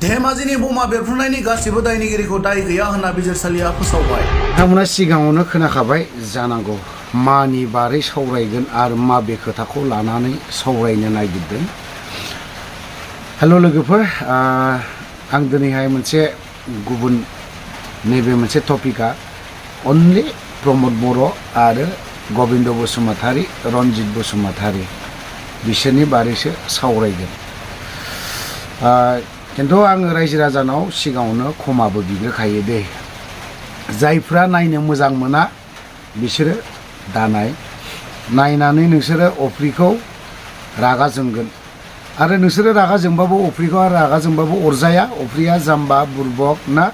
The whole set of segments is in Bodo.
धेमाजिनि बमा बेरफ्रुनायनि गासिबो दायनिगिरिखौ दाय गैया होनना बिजिरसालिया फोसावबाय। बिथांमोना सिगाङावनो खोनाखाबाय जानांगौ मानि बारै सावरायगोन आरो माबे खोथाखौ लानानै सावरायनो नागिरदों। हेल' लोगोफोर, आं दिनैहाय मोनसे गुबुन नैबे मोनसे टपिकआ अनलि प्रमद बर' आरो गबिन्द बसुमतारी, रनजित बसुमतारी बिसोरनि बारैसो सावरायगोन। खिन्थु आङो रायजो राजानाव सिगाङावनो खमाबो बिग्रोखायो दे, जायफ्रा नायनो मोजां मोना बिसोरो दानाय, नायनानै नोंसोरो अफ्रिखौ रागा जोंगोन आरो नोंसोरो रागा जोंबाबो अफ्रिखौ आरो रागा जोंबाबो अरजाया। अफ्रिया जाम्बा बुरबक ना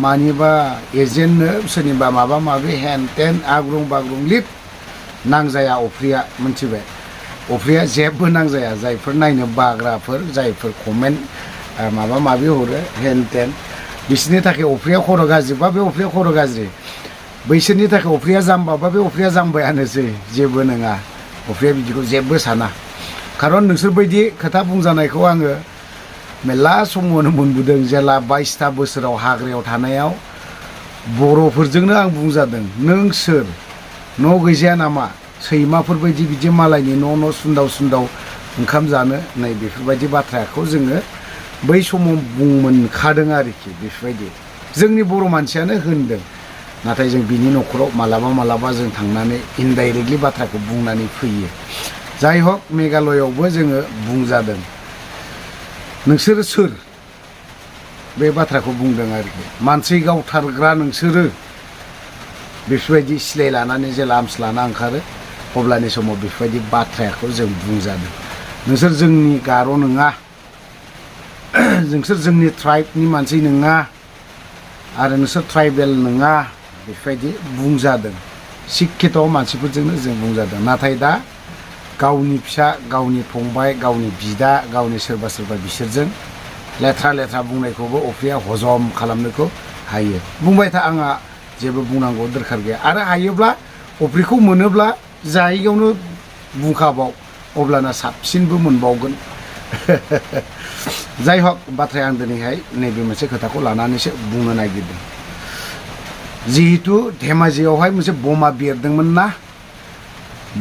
मानिबा एजेन्टनो सोरनिबा माबा माबि हेन टेन आग्रुं बाग्रुं लिप नांजाया अफ्रिया, मिथिबाय? अफ्रिया जेबो नांजाया। जायफोर नायनो बाग्राफोर, जायफोर कमेन्ट माबा माबि हरो हेन टेन, बिसोरनि थाखाय अफ्रिया खर' गाज्रिबा बे अफ्रिया खर' गाज्रि, बैसोरनि थाखाय अफ्रिया जाम्बाबा बे अफ्रिया जाम्बायानोसै, जेबो नङा। अफ्रिया बिदिखौ जेबो साना। खारन नोंसोरबायदि खोथा बुंजानायखौ आङो मेरला समावनो मोनबोदों। जेला 22ता बोसोराव हाग्रायाव थानायाव बर'फोरजोंनो आं बुंजादों, नों सोर, न' गैजाया नामा, सैमाफोरबायदि बिदि मालायनि न' सुन्दाव सुन्दाव ओंखाम जानो, नै बेफोरबायदि बाथ्राखौ जोङो बै समाव बुंमोनखादों आरोखि। बेफोरबायदि जोंनि बर' मानसियानो होनदों, नाथाय जों बिनि न'खराव मालाबा जों थांनानै इनडाइरेक्टलि बाथ्राखौ बुंनानै फैयो। जाय हक मेघालयआवबो जोङो बुंजादों, नोंसोरो सोर, बे बाथ्राखौ बुंदों आरोखि। मानसि गावथारग्रा नोंसोरो, बेफोरबायदि सिलाय लानानै जेला आर्मस लाना ओंखारो अब्लानि समाव बेफोरबायदि बाथ्राखौ जों बुंजादों। नोंसोर जोंनि गार' नङा, नोंसोर जोंनि ट्राइबनि मानसि नङा, आरो नोंसोर ट्राइबेल नङा, बेफोरबायदि बुंजादों। सिक्खित' मानसिफोरजोंनो जों बुंजादों। नाथाय दा गावनि फिसा, गावनि फंबाय, गावनि बिदा, गावनि सोरबा सोरबा बिसोरजों लेथ्रा बुंनायखौबो अफ्रिया हजम खालामनोखौ हायो। बुंबाय था, आंहा जेबो बुंनांगौ दरखार गैया। आरो हायोब्ला अफ्रिखौ मोनोब्ला जायैयावनो बुंखाबाव, अब्लाना साबसिनबो मोनबावगोन। जाय हक, बाथ्राया आं दिनैहाय नैबे मोनसे खोथाखौ लानानैसो बुंनो नागिरदों। जिहेतु धेमाजियावहाय मोनसे बमा बेरदोंमोन ना,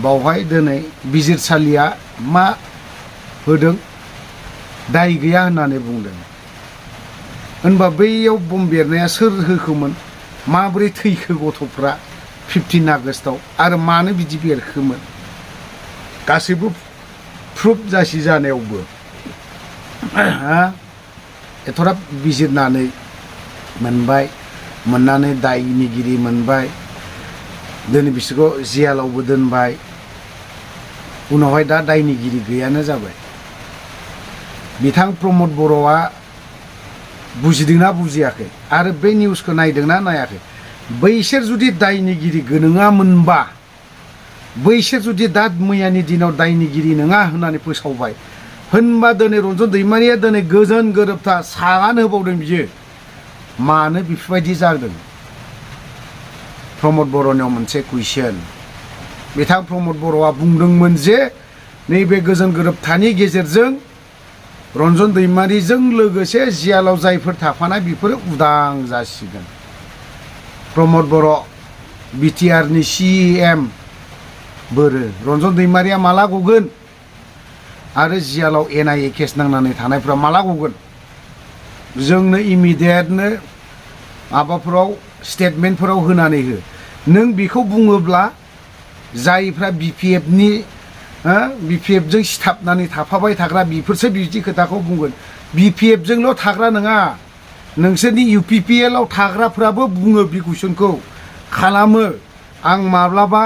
बावहाय दिनै बिजिरसालिया मा होदों, दाय गैया होननानै बुंदों। होनबा बैयाव बम बेरनाया सोर होखोमोन, माबोरै थैखो गथ'फ्रा 15 आगस्टआव, आरो मानो बिदि बेरखोमोन, गासैबो प्रुफ जासि जानायावबो एथ'राब बिजिरनानै मोनबाय, मोननानै दायनिगिरि मोनबाय, दिनै बिसोरखौ जेलावबो दोनबाय, उनावहाय दा दायनिगिरि गैयानो जाबाय। बिथां प्रमद बर'आ बुजिदोंना बुजियाखै, आरो बे निउसखौ नायदोंना नायाखै? बैसोर जुदि दायनिगिरि नङामोनबा, बैसोर जुदि दा मैयानि दिनाव दायनिगिरि नङा होननानै फोसावबाय होनबा दिनै रन्जन दैमारिया दिनै गोजोन गोरोबथा सागान होबावदों। बियो मानो बेफोरबायदि जादों? प्रमद बर'नियाव मोनसे कुइसन। बिथां प्रमद बर'आ बुंदोंमोन जे नैबे गोजोन गोरोबथानि गेजेरजों रन्जन दैमारिजों लोगोसे जेलाव जायफोर थाफानाय बेफोरो उदां जासिगोन। प्रमद बर' बिटिआरनि CM बोरो रन्जन दैमारिया माला गगोन, आरो जेलाव NIA केस नांनानै थानायफ्रा माला गगोन? जोंनो इमिडियेटनो माबाफोराव स्टेटमेन्टफोराव होनानै हो। नों बेखौ बुङोब्ला जायफ्रा BPFजों सिथाबनानै थाफाबाय थाग्रा बेफोरसो बिदि खोथाखौ बुंगोन। BPFजोंल' थाग्रा नङा, नोंसोरनि UPPLआव थाग्राफ्राबो बुङो, बे कुइसनखौ खालामो। आं माब्लाबा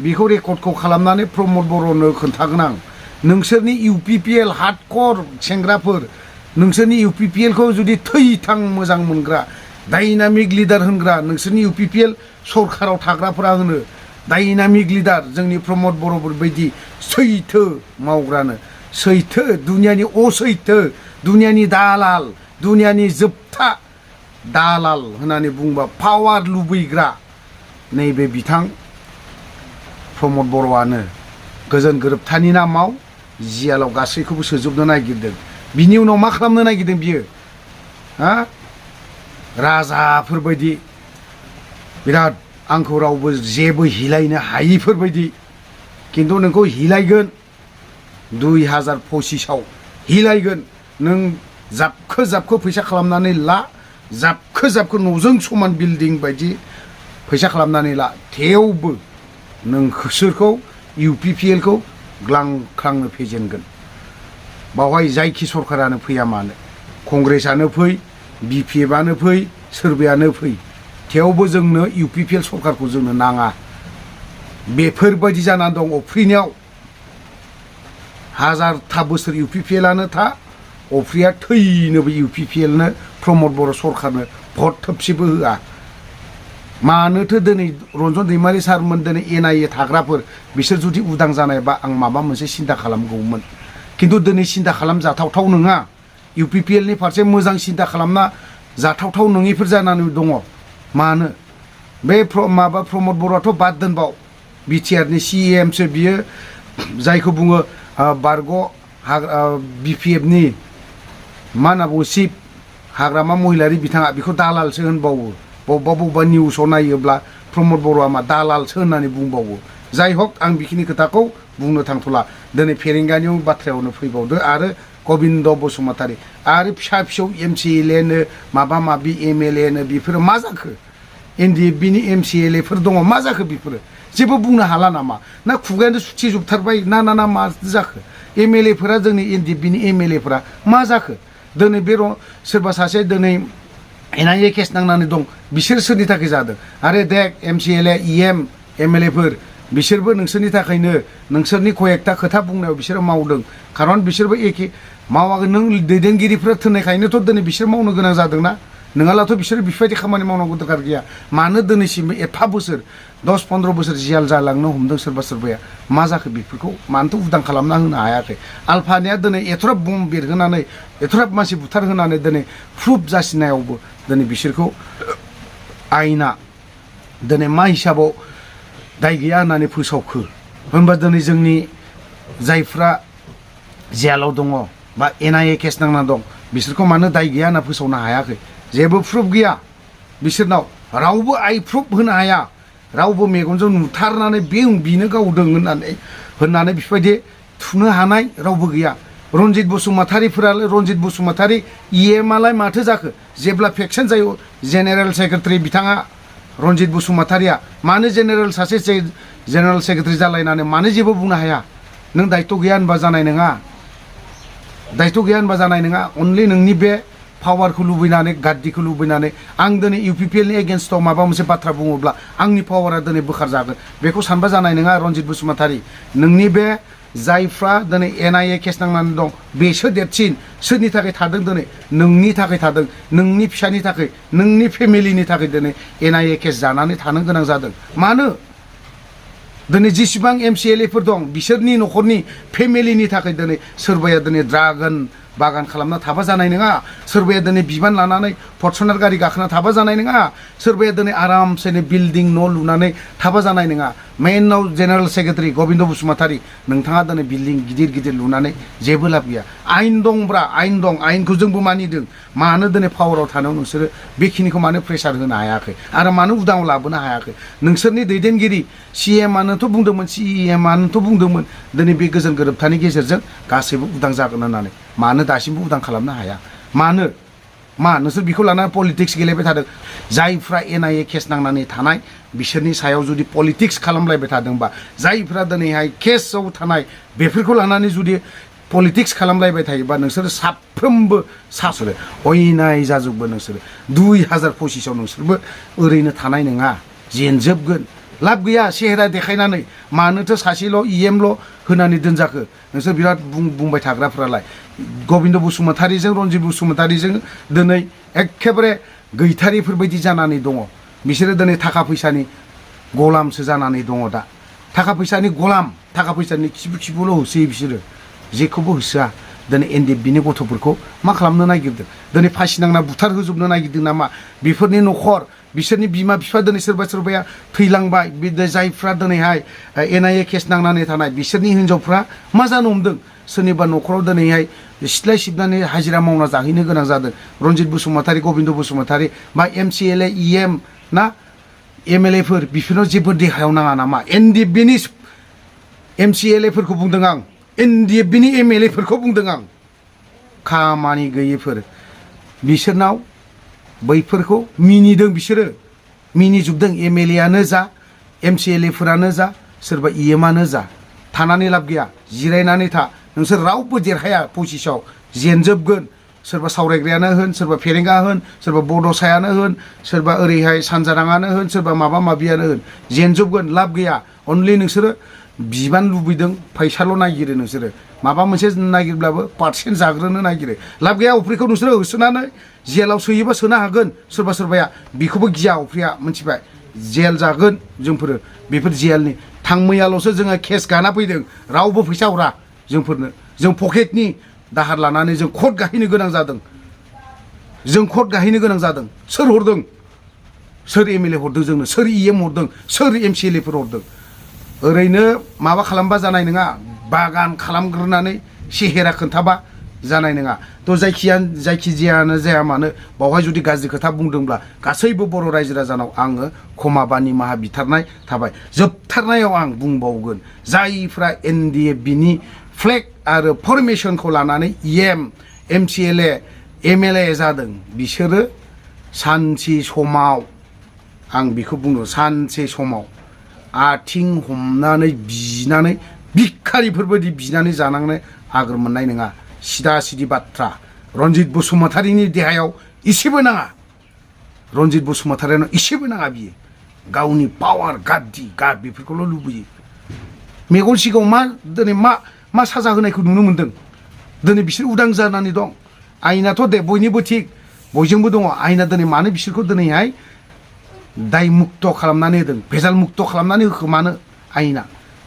बेखौ रेकर्डखौ खालामनानै प्रमद बर'नो खोन्थागोन आं। नोंसोरनि UPPL हार्डकर सेंग्राफोर, नोंसोरनि UPPLखौ जुदि थैथां मोजां मोनग्रा, डाइनामिक लिडार होनग्रा, नोंसोरनि UPPL सरकाराव थाग्राफोरा होनो डाइनामिक लिडार। जोंनि प्रमद बर'फोर बायदि सैथो मावग्रानो, सैथो दुनियानि असैथो, दुनियानि दालाल, दुनियानि जोबथा दालाल होननानै बुंबा पावार लुबैग्रा नैबे बिथां प्रमद बर'आनो गोजोन गोरोबथानि नामाव जेलाव गासैखौबो सोजोबनो नागिरदों। बिनि उनाव मा खालामनो नागिरदों बियो? हा राजाफोरबायदि बिराद आंखौ रावबो जेबो हिलायनो हायिफोरबायदि खिन्थु नोंखौ हिलायगोन 2025 हिलायगोन नों जाबखो फैसा खालामनानै ला जाबखो न'जों समान बिल्डिं बायदि फैसा खालामनानै ला थेवबो नोंसोरखौ UPPL खौ ग्लांख्लांनो फेजेनगोन बावहाय जायखि सरकारानो फैया मानो कंग्रेसआनो फै BPFआनो फै सोरबायानो फै थेवबो जोंनो UPPL सरकारखौ जोंनो नाङा बेफोरबायदि जानानै दं अफ्रिनियाव हाजारथा बोसोर UPPLआनो था अफ्रिया थैनोबो UPPLनो प्रमद बर' सरकारनो भट थोबसेबो होआ मानोथो दिनै रन्जन दैमारि सारमोन दिनै NIA थाग्राफोर बिसोर जुदि उदां जानायबा आं माबा मोनसे सिन्था खालामगौमोन खिन्थु दिनै सिन्था खालामजाथावथाव नङा UPPLनि फारसे मोजां सिन्था खालामना जाथावथाव नङिफोर जानानै दङ मानो बे प्रमद बर'आथ' बाद दोनबाव BTRनि CEMसो बियो जायखौ बुङो बारग' BPFनि मा होनना बुङो चिफ हाग्रामा महिलारि बिथाङा बेखौ दालालसो होनबावो बबेबा निउसाव नायोब्ला प्रमद बर'आ मा दालालसो होननानै बुंबावो जाय हक आं बेखिनि खोथाखौ बुंनो थांथ'ला दिनै फेरेंगानि बाथ्रायावनो फैबावदो आरो गबिन्द बसुमतारी आरो फिसा फिसौ MCLA नो माबा माबि MLA नो बेफोरो मा जाखो NDFBनि MCLA फोर दङ मा जाखो बेफोरो जेबो बुंनो हाला नामा ना खुगायानो सुथि जोबथारबाय ना मा जाखो MLA फोरा जोंनि NDFBनि MLA फोरा मा जाखो दिनै बे सोरबा सासे दिनै NIA केस नांनानै दं बिसोर सोरनि थाखाय जादों आरो देख MCLA EM MLA फोर बिसोरबो नोंसोरनि थाखायनो नोंसोरनि कयेकथा खोथा बुंनायाव बिसोरो मावदों खारन बिसोरबो एखे मावाखै नों दैदेनगिरिफोरा थोननायखायनोथ' दिनै बिसोर मावनो गोनां जादोंना नङाब्लाथ' बिसोर बेफोरबायदि खामानि मावनांगौ दरकार गैया मानो दिनैसिमबो एफा बोसोर 10-15 बोसोर जियाल जालांनो हमदों सोरबाया मा जाखो बेफोरखौ मानोथ' उदां खालामना होनो हायाखै आलफानिया दिनै एथ'राब बम बेरहोनानै एथ'राब मानसि बुथारहोनानै दिनै प्रुफ जासिनायावबो दिनै बिसोरखौ आयेना दिनै मा हिसाबाव दाय गैया होननानै फोसावखो होनबा दिनै जोंनि जायफ्रा जेलाव दङ बा NIA केस नांना दं बिसोरखौ मानो दाय गैया होनना फोसावनो हायाखै जेबो प्रुफ गैया बिसोरनाव रावबो आइ प्रुफ होनो हाया रावबो मेगनजों नुथारनानै बिनो गावदों होननानै बेफोरबायदि थुनो हानाय रावबो गैया रन्जित बसुमतारी EMआलाय माथो जाखो जेब्ला फेक्सन जायो जेनेरेल सेक्रेटारि बिथाङा रन्जित बसुमतारीया मानो सासे जेनेरेल सेक्रेटारि जालायनानै मानो जेबो बुंनो हाया नों दायित्व गैया होनबा जानाय नङा अनलि नोंनि बे पावारखौ लुबैनानै गाद्दिखौ लुबैनानै आं दिनै UPPLनि एगेन्स्टआव माबा मोनसे बाथ्रा बुङोब्ला आंनि पावारा दिनै बोखारजागोन बेखौ सानबा जानाय नङा रन्जित बसुमतारी नोंनि बे जायफ्रा दिनै NIA केस नांनानै दं बेसो देरसिन सोरनि थाखाय थादों दिनै नोंनि थाखाय थादों नोंनि फिसानि थाखाय नोंनि फेमिलिनि थाखाय दिनै NIA केस जानानै थानो गोनां जादों मानो दिनै जेसेबां MCLA फोर दं बिसोरनि न'खरनि फेमिलिनि थाखाय दिनै सोरबाया दिनै ड्रागन बागान खालामना थाबा जानाय नङा सोरबाया दिनै बिबान लानानै फर्चुनार गारि गाखोना थाबा जानाय नङा सोरबाया दिनै आरामसे बिल्डिं न' लुनानै थाबा जानाय नङा मेइनाव जेनेरेल सेक्रेटारि गबिन्द बसुमतारी नोंथाङा दिनै बिल्डिं गिदिर लुनानै जेबो लाब गैया आयेन दंब्रा आयेन दं आयेनखौ जोंबो मानिदों मानो दिनै पावाराव थानायाव नोंसोरो बेखिनिखौ मानो प्रेसार होनो हायाखै आरो मानो उदाङाव लाबोनो हायाखै नोंसोरनि दैदेनगिरि CMआनोथ' बुंदोंमोन CEMआनोथ' बुंदोंमोन दिनै बे गोजोन गोरोबथानि गेजेरजों गासैबो उदां जागोन होननानै मानो दासिमबो उदां खालामनो हाया नोंसोर बेखौ लानानै पलिटिक्स गेलेबाय थादों जायफ्रा NIA केस नांनानै थानाय बिसोरनि सायाव जुदि पलिटिक्स खालामलायबाय थादोंबा जायफ्रा दिनैहाय केसआव थानाय बेफोरखौ लानानै जुदि पलिटिक्स खालामलायबाय थायोबा नोंसोरो साफ्रोमबो सासोरो अयनाय जाजोबगोन नोंसोरो 2025 नोंसोरबो ओरैनो थानाय नङा जेनजोबगोन लाब गैया सेहेरा देखायनानै मानोथो सासेल' EMल' होनानै दोनजाखो नोंसोर बिराद बुंबाय थाग्राफ्रालाय गबिन्द बसुमतारीजों रन्जित बसुमतारीजों दिनै एखेबारे गैथारिफोरबायदि जानानै दङ बिसोरो दिनै थाखा फैसानि गलामसो जानानै दङ दा थाखा फैसानि खिबुल' होसोयो बिसोरो जेखौबो होसोआ दिनै NDFBनि गथ'फोरखौ मा खालामनो नागिरदों दिनै फासि नांना बुथार होजोबनो नागिरदों नामा बेफोरनि न'खर बिसोरनि बिमा बिफा दिनै सोरबाया थैलांबाय जायफ्रा दिनैहाय NIA केस नांनानै थानाय बिसोरनि हिनजावफ्रा मा जानो हमदों सोरनिबा न'खराव दिनैहाय सिथ्लाय सिबनानै हाजिरा मावना जाहैनो गोनां जादों रन्जित बसुमतारी गबिन्द बसुमतारी बा MCLA EM ना MLA फोर बिफोरनाव जेबो देहायाव नाङा नामा NDFBनि MCLA फोरखौ बुंदों आं NDFBनि MLA फोरखौ बुंदों आं खामानि गैयैफोर बिसोरनाव बैफोरखौ मिनिदों बिसोरो मिनिजोबदों MLA आनो जा MCLA फोरानो जा सोरबा EM आनो जा थानानै लाब गैया जिरायनानै था नोंसोर रावबो देरहाया पजिसनाव जेनजोबगोन सोरबा सावरायग्रायानो होन सोरबा फेरेंगा होन सोरबा बड'सायानो होन सोरबा ओरैहाय सानजाराङानो होन सोरबा माबा माबियानो होन जेनजोबगोन लाब गैया अनलि नोंसोरो बिबान लुबैदों फैसाल' नागिरो नोंसोरो माबा मोनसे नागिरब्लाबो पार्सेन्ट जाग्रोनो नागिरो लाब गैया अफ्रिखौ नोंसोरो होसोनानै जेलाव सोयोबा सोनो हागोन सोरबा सोरबाया बेखौबो गिया अफ्रिया मिथिबाय जेल जागोन जोंफोरो बेफोर जेलनि थांमैयाल'सो जोङो केस गाना फैदों रावबो फैसा हरा जोंफोरनो जों पकेटनि दाहार लानानै जों कर्ट गाहैनो गोनां जादों जों कर्ट गाहैनो गोनां जादों सोर हरदों सोर MLA हरदों जोंनो सोर EM हरदों सोर MCLA फोर हरदों ओरैनो माबा खालामबा जानाय नङा बागान खालामग्रोनानै सेहेरा खोन्थाबा जानाय नङा थ' जायखिजायानो जाया मानो बावहाय जुदि गाज्रि खोथा बुंदोंब्ला गासैबो बर' रायजो राजानाव आङो क्षमा निमाहा बिथारनाय थाबाय जोबथारनायाव आं बुंबावगोन जायफ्रा NDFBनि फ्लेग आरो फरमेशनखौ लानानै EM MCLA MLA जादों बिसोरो सानसे समाव आं बेखौ बुङो सानसे समाव आथिं हमनानै बिनानै भिखारिफोरबायदि बिनानै जानांनो आगोर मोननाय नङा सिदा सिदि बाथ्रा रन्जित बसुमतारीनि देहायाव इसेबो नाङा रन्जित बसुमतारीनाव इसेबो नाङा बियो गावनि पावार गाद्दि बेफोरखौल' लुबैयो मेगन सिगाङाव मा दिनै मा साजा होनायखौ नुनो मोन्दों दिनै बिसोर उदां जानानै दं आयेनाथ' दे बयनिबो थिग बयजोंबो दङ आयेना दिनै मानो बिसोरखौ दिनैहाय दाय मुक्त खालामनानै होदों भेजाल मुक्त खालामनानै होखो मानो आयेना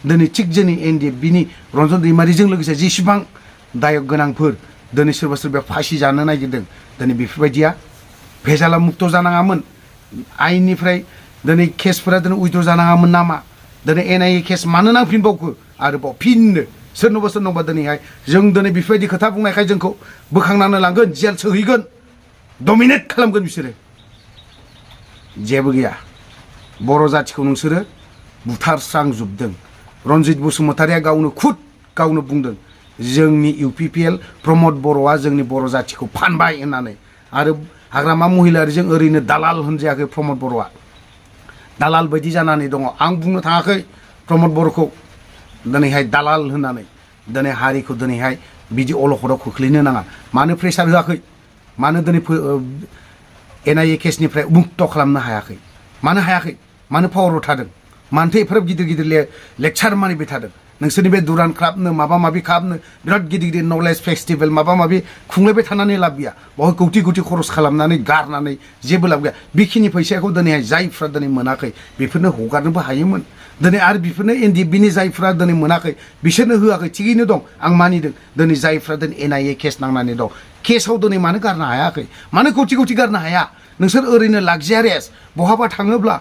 दिनै थिग जोंनि NDFBनि रन्जन दैमारिजों लोगोसे जेसेबां दायक गोनांफोर दिनै सोरबा सोरबा फासि जानो नागिरदों दिनै बेफोरबायदिया भेजाला मुक्त जानाङामोन आयेननिफ्राय दिनै केसफोरा दिनै उइद्र जानाङामोन नामा दिनै NIA केस मानो नांफिनबावखो आरोबाव फिननो सोरनोबा दिनैहाय जों दिनै बेफोरबायदि खोथा बुंनायखाय जोंखौ बोखांनानै लांगोन जेल सोहैगोन डमिनेट खालामगोन बिसोरो जेबो गैया बर' जाथिखौ नोंसोरो बुथारस्रांजोबदों रन्जित बसुमतारीया गावनो बुंदों जोंनि UPPL प्रमद बर'आ जोंनि बर' जाथिखौ फानबाय होननानै आरो हाग्रामा महिलारिजों ओरैनो दालाल होनजायाखै प्रमद बर'आ दालाल बायदि जानानै दङ आं बुंनो थाङाखै प्रमद बर'खौ दिनैहाय दालाल होननानै दिनै हारिखौ दिनैहाय बिदि अलखदाव खोख्लैनो नाङा मानो प्रेसार होआखै मानो दिनै NIA केसनिफ्राय मुक्त खालामनो हायाखै मानो पावाराव थादों मानोथो एफाराब गिदिर लेक्सार मानिबाय थादों नोंसोरनि बे दुरान क्लाबनो माबा माबि खालामनो बिराद गिदिर नलेज फेस्टिभेल माबा माबि खुंलायबाय थानानै लाब गैया बावहाय कौटि खरस खालामनानै गारनानै जेबो लाब गैया बेखिनि फैसाखौ दिनैहाय जायफ्रा दिनै मोनाखै बेफोरनो हगारनोबो हायोमोन दिनै आरो बेफोरनो NDFBनि जायफ्रा दिनै मोनाखै बिसोरनो होआखै थिगैनो दं आं मानिदों दिनै जायफ्रा दिनै NIA केस नांनानै दं केसाव दिनै मानो गारनो हायाखै मानो कौटि गारनो हाया नोंसोर ओरैनो लाक्जारियास बहाबा थाङोब्ला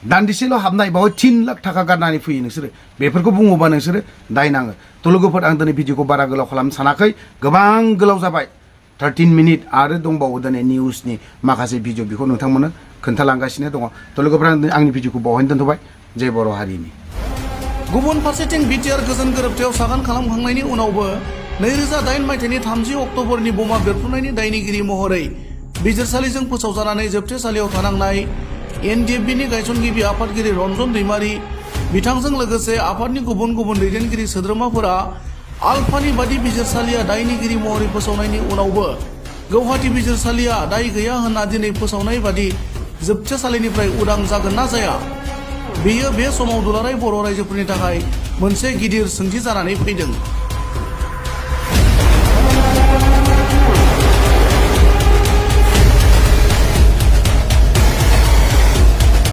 दान्दिसेल' हाबनाय बावहाय 3 लाख थाखा गारनानै फैयो नोंसोरो बेफोरखौ बुङोबा नोंसोरो दाय नाङो थ' लोगोफोर आं दिनै भिडिअखौ बारा गोलाव खालामनो सानाखै गोबां गोलाव जाबाय 13 मिनिट आरो दंबावो दिनै निउसनि माखासे भिडिअ बेखौ नोंथांमोननो खोन्थालांगासिनो दङ थ' लोगोफोर आंनि भिडिअखौ बावहायनो दोनथ'बाय जय बर' हारिनि गुबुन फारसेथिं BTR गोजोन गोरोबथायाव सागान खालामखांनायनि उनावबो 2008 मायथाइनि 30 अक्ट'बरनि बमा बेरफ्रुनायनि दायनिगिरि महरै बिजिरसालिजों फोसावजानानै जोबथेसालियाव थानांनाय NDFBनि गायसनगिरि आफादगिरि रन्जन दैमारि बिथांजों लोगोसे आफादनि गुबुन दैदेनगिरि सोद्रोमाफोरा आलफानि बादि बिजिरसालिया दायनिगिरि महरै फोसावनायनि उनावबो गौहाटी बिजिरसालिया दाय गैया होनना दिनै फोसावनाय बादि जोबथेसालिनिफ्राय उदां जागोन ना जाया बेयो बे समाव दुलाराय बर' रायजोफोरनि थाखाय मोनसे गिदिर सोंथि जानानै फैदों